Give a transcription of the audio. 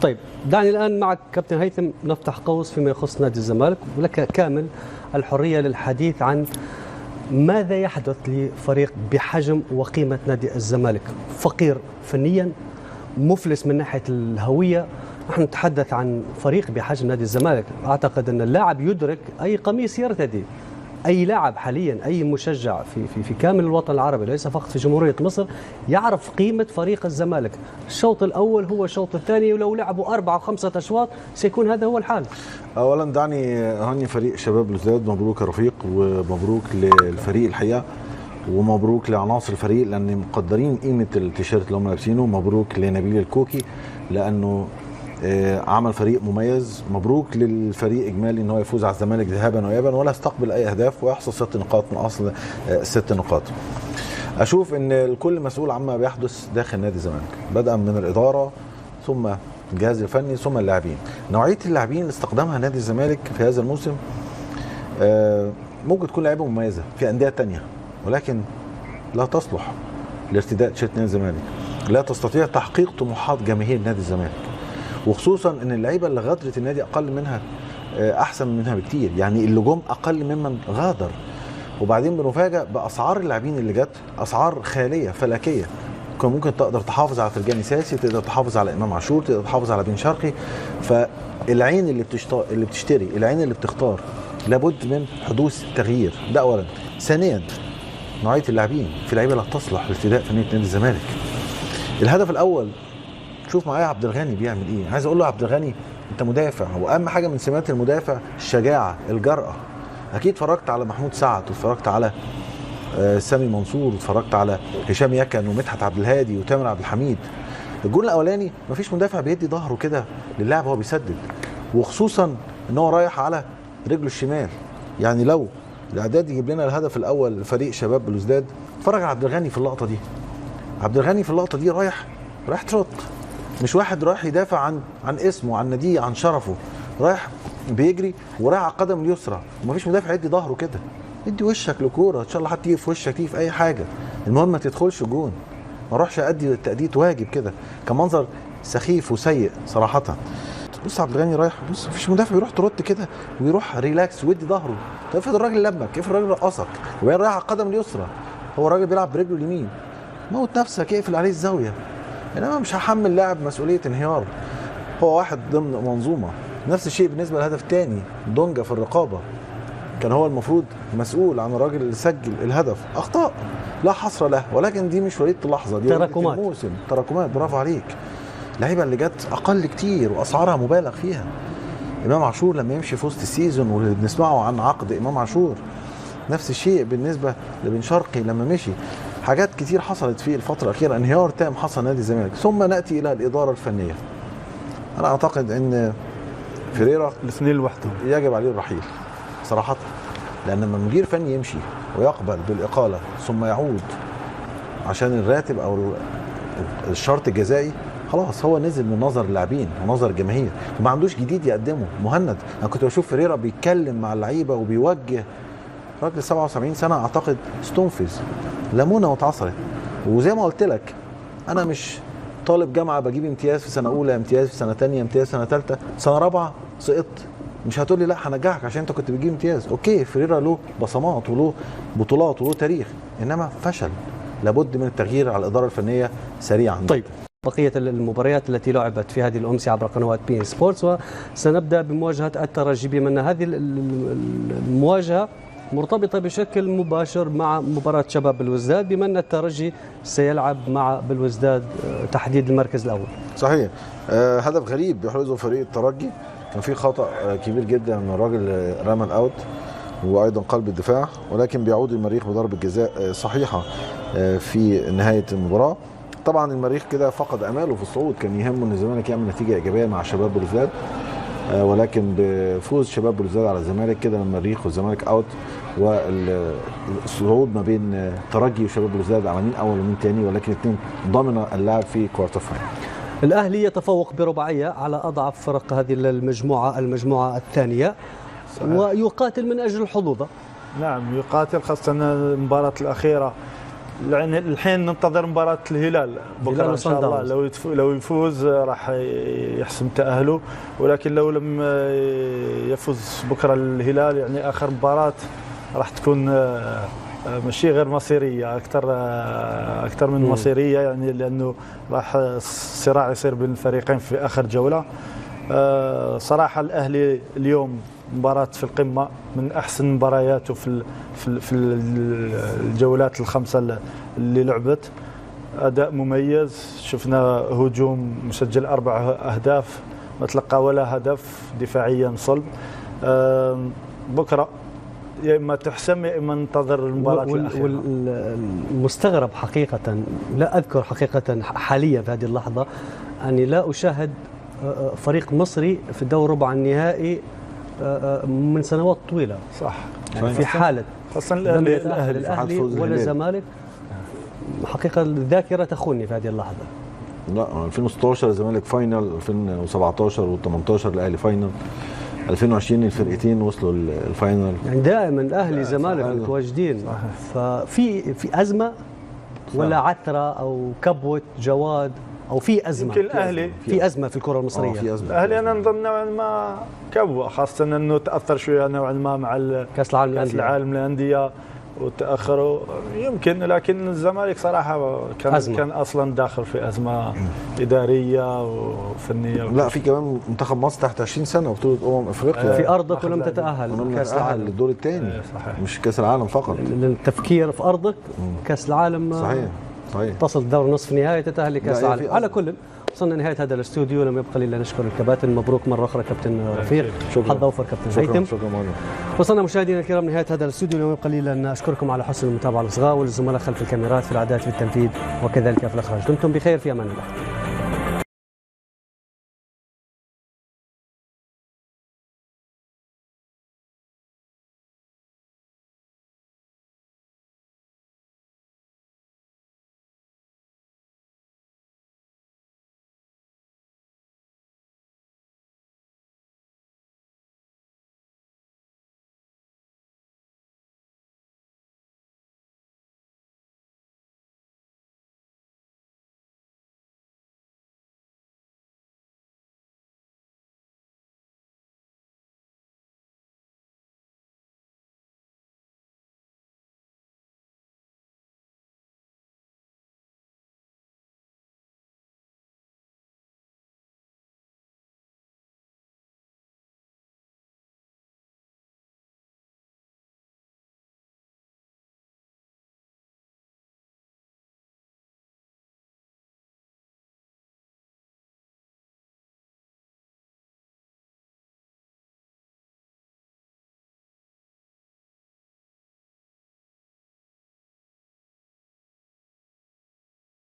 طيب دعني الآن معك كابتن هيثم نفتح قوس فيما يخص نادي الزمالك، ولك كامل الحرية للحديث عن ماذا يحدث لفريق بحجم وقيمة نادي الزمالك، فقير فنيا، مفلس من ناحية الهوية. نحن نتحدث عن فريق بحجم نادي الزمالك، أعتقد أن اللاعب يدرك أي قميص يرتدي، أي لاعب حاليا، أي مشجع في في في كامل الوطن العربي ليس فقط في جمهورية مصر يعرف قيمة فريق الزمالك. الشوط الأول هو الشوط الثاني، ولو لعبوا 4 أو 5 أشواط سيكون هذا هو الحال. أولا دعني أهني فريق شباب بلوزداد، مبروك يا رفيق، ومبروك للفريق الحقيقة، ومبروك لعناصر الفريق لأن مقدرين قيمة التيشيرت اللي هم لابسينه. مبروك لنبيل الكوكي لأنه عمل فريق مميز. مبروك للفريق اجمالي ان هو يفوز على الزمالك ذهابا وايابا ولا يستقبل اي اهداف ويحصل 6 نقاط من اصل 6 نقاط. اشوف ان الكل مسؤول عما بيحدث داخل نادي الزمالك، بدءا من الادارة ثم الجهاز الفني ثم اللاعبين. نوعية اللاعبين اللي استخدمها نادي الزمالك في هذا الموسم ممكن تكون لعيبة مميزة في اندية ثانية، ولكن لا تصلح لارتداء تيشيرت نادي الزمالك، لا تستطيع تحقيق طموحات جماهير نادي الزمالك، وخصوصا ان اللعيبة اللي غادرت النادي اقل منها احسن منها بكتير، يعني اللي جم اقل ممن غادر. وبعدين بنفاجئ باسعار اللاعبين اللي جت اسعار خيالية فلكيه. كان ممكن تقدر تحافظ على فرجاني ساسي، تقدر تحافظ على امام عاشور، تقدر تحافظ على بن شرقي. فالعين اللي بتشتري، العين اللي بتختار، لابد من حدوث تغيير. ده اولا. ثانيا نوعية اللاعبين، في لعيبة لا تصلح لارتداء فنية نادي الزمالك. الهدف الاول شوف معايا عبد الغني بيعمل ايه. عايز اقول له عبد الغني انت مدافع، واهم حاجة من سمات المدافع الشجاعة، الجرأة. اكيد اتفرجت على محمود سعد، واتفرجت على سامي منصور، واتفرجت على هشام يكن ومدحت عبد الهادي وتامر عبد الحميد. الجول الاولاني مفيش مدافع بيدي ظهره كده للاعب وهو بيسدد، وخصوصا ان هو رايح على رجله الشمال. يعني لو الاعداد يجيب لنا الهدف الاول لفريق شباب بلوزداد، اتفرج على عبد الغني في اللقطة دي. عبد الغني في اللقطة دي رايح ترط، مش واحد رايح يدافع عن اسمه، عن ناديه، عن شرفه، رايح بيجري ورايح على القدم اليسرى، ومفيش مدافع يدي ظهره كده. ادي وشك لكوره، ان شاء الله حتى تيجي في وشك، تيجي في اي حاجة، المهم ما تدخلش جون، ما اروحش ادي تادية واجب كده. كان منظر سخيف وسيء صراحة. بص عبد الغني رايح، بص مفيش مدافع يروح ترد كده ويروح relax ويدي ظهره. طب افرض الراجل لمك، افرض الراجل رقصك، وبعدين رايح على القدم اليسرى، هو الراجل بيلعب برجله اليمين، موت نفسك، اقفل عليه الزاوية. انما مش هحمل لاعب مسؤولية انهيار، هو واحد ضمن منظومة. نفس الشيء بالنسبة للهدف الثاني، دونجا في الرقابة كان هو المفروض مسؤول عن الراجل اللي سجل الهدف. اخطاء لا حصر له، ولكن دي مش وليده اللحظة، دي تراكمات الموسم، تراكمات. برافو عليك. اللعيبة اللي جت اقل كتير واسعارها مبالغ فيها. امام عاشور لما يمشي في وسط ال season، واللي بنسمعه عن عقد امام عاشور، نفس الشيء بالنسبة لبن شرقي لما مشي. حاجات كتير حصلت في الفترة الأخيرة، انهيار تام حصل نادي الزمالك. ثم نأتي إلى الإدارة الفنية. أنا أعتقد أن فيريرا الاثنين لوحده يجب عليه الرحيل صراحة، لأن لما مدير فني يمشي ويقبل بالإقالة ثم يعود عشان الراتب أو الشرط الجزائي، خلاص هو نزل من نظر اللاعبين ونظر الجماهير، وما عندوش جديد يقدمه. مهند، أنا كنت بشوف فيريرا بيتكلم مع اللعيبة وبيوجه، راجل 77 سنة أعتقد استنفذ، لمونه واتعصرت. وزي ما قلت لك انا مش طالب جامعه بجيب امتياز في سنة اولى، امتياز في سنة ثانية، امتياز في سنة ثالثة، سنة رابعه سقطت، مش هتقول لي لا هنجحك عشان انت كنت بتجيب امتياز. okay فريرا له بصمات وله بطولات وله تاريخ، انما فشل. لابد من التغيير على الادارة الفنية سريعا. طيب بقية المباريات التي لعبت في هذه الأمسية عبر قنوات بين سبورتس، وسنبدأ بمواجهة الترجي، بما أن هذه المواجهة مرتبطة بشكل مباشر مع مباراة شباب بلوزداد، بما أن الترجي سيلعب مع بلوزداد تحديد المركز الأول. صحيح. هدف غريب بيحرزه فريق الترجي، كان في خطأ كبير جدا من الراجل رمى ال out، وأيضا قلب الدفاع، ولكن بيعود المريخ بضربة جزاء صحيحة في نهاية المباراة. طبعا المريخ كده فقد اماله في الصعود، كان يهمه ان الزمالك يعمل نتيجة ايجابية مع شباب بلوزداد، ولكن بفوز شباب بلوزداد على الزمالك كده المريخ والزمالك out، والصعود ما بين الترجي وشباب بلوزداد على مين اول ومين ثاني، ولكن الاثنين ضمن اللعب في quarter final. الاهلي يتفوق برباعيه على اضعف فرق هذه المجموعة، المجموعة الثانية. صحيح. ويقاتل من اجل الحظوظ. نعم يقاتل، خاصة المباراة الاخيرة يعني الحين ننتظر مباراة الهلال بكره ان شاء الله، لو يفوز راح يحسم تاهله، ولكن لو لم يفوز بكره الهلال يعني اخر مباراة راح تكون ماشي غير مصيرية، اكثر من مصيرية، يعني لانه راح الصراع يصير بين الفريقين في اخر جولة. صراحة الاهلي اليوم مباراة في القمه، من احسن مبارياته في في الجولات الخمسة اللي لعبت، اداء مميز، شفنا هجوم مسجل 4 اهداف، ما تلقى ولا هدف، دفاعيا صلب. بكره يا اما تحسم يا اما ننتظر المباراة الاخيرة. والمستغرب حقيقة، لا اذكر حقيقة حاليا في هذه اللحظة اني لا اشاهد فريق مصري في الدور ربع النهائي من سنوات طويلة. صح، يعني في حاله خاصة الاهلي ولا الزمالك، حقيقة الذاكرة تخونني في هذه اللحظة. لا، 2016 الزمالك final، 2017 و18 الاهلي final، 2020 الفرقتين وصلوا ال final. يعني دائما الاهلي الزمالك متواجدين. ففي ازمة ولا عثره او كبوة جواد او في ازمة؟ يمكن الاهلي في ازمة في الكره المصرية. في ازمة. الاهلي انا نظن نوعا ما كبوة، خاصة انه تاثر شوية نوعا ما مع كاس العالم للاندية وتاخروا يمكن، لكن الزمالك صراحة كان اصلا داخل في ازمة ادارية وفنيه. لا، في كمان منتخب مصر تحت 20 سنة بطوله افريقيا في ارضك ولم تتاهل كاس العالم للدور الثاني. صحيح، مش كاس العالم فقط، للتفكير في ارضك كاس العالم. صحيح صحيح، تصل دور نصف نهائي تتاهل لكاس العالم. على كل، وصلنا لنهاية هذا الاستوديو، لم يبقى لي الا نشكر الكباتن. مبروك مرة اخرى كابتن رفيق، حظ اوفر كابتن هيثم. شكرا. وصلنا مشاهدينا الكرام نهاية هذا الاستوديو، لم يبقى لي الا ان اشكركم على حسن المتابعة الاصغاء، والزملاء خلف الكاميرات في الاعداد في التنفيذ وكذلك في الاخراج. دمتم بخير، في امان الله.